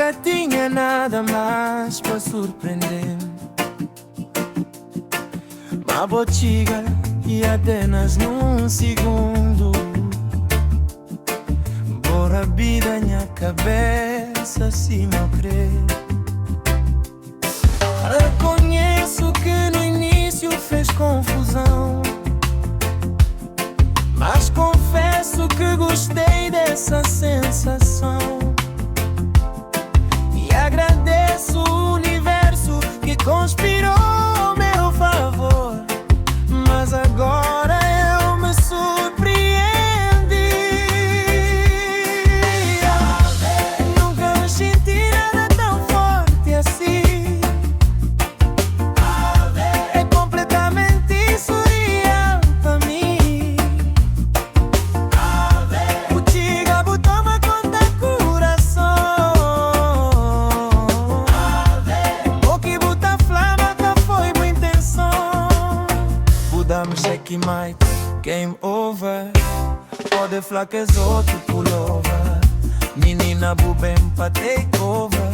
Nka tinha nada más pa surpreende-m. Ma bo txiga i apenas nun sigundu bo rabida nha kabesa sima N kre. Reconheço que no início fez confusão, mas confesso que gostei dessa sensação. E agradeço o universo que conspirou ao meu favor. Mas agora eu me surpreendi. Nunca me senti nada tão forte assim. É completamente surreal pa mi. Bu txiga, bu toma konta kurason. O ki bu ta fla ma ka foi bu intenson. Bu da-m checkmate, game over. Pode fla kes otu pullover. Minina, bu ben pa take over.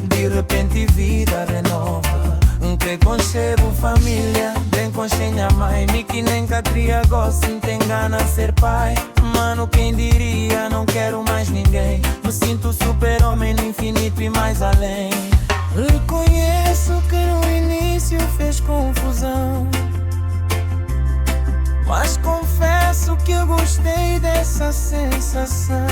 Di repenti vida renova. N kre konxe bu familia, ben konxe nha mai. Mi ki nem ka kria gosi, N ten gana ser pai. Mano, quem diria, não quero mais ninguém. Me sinto super-homem no infinito e mais além. Reconheço que no início fez confusão, mas confesso que eu gostei dessa sensação.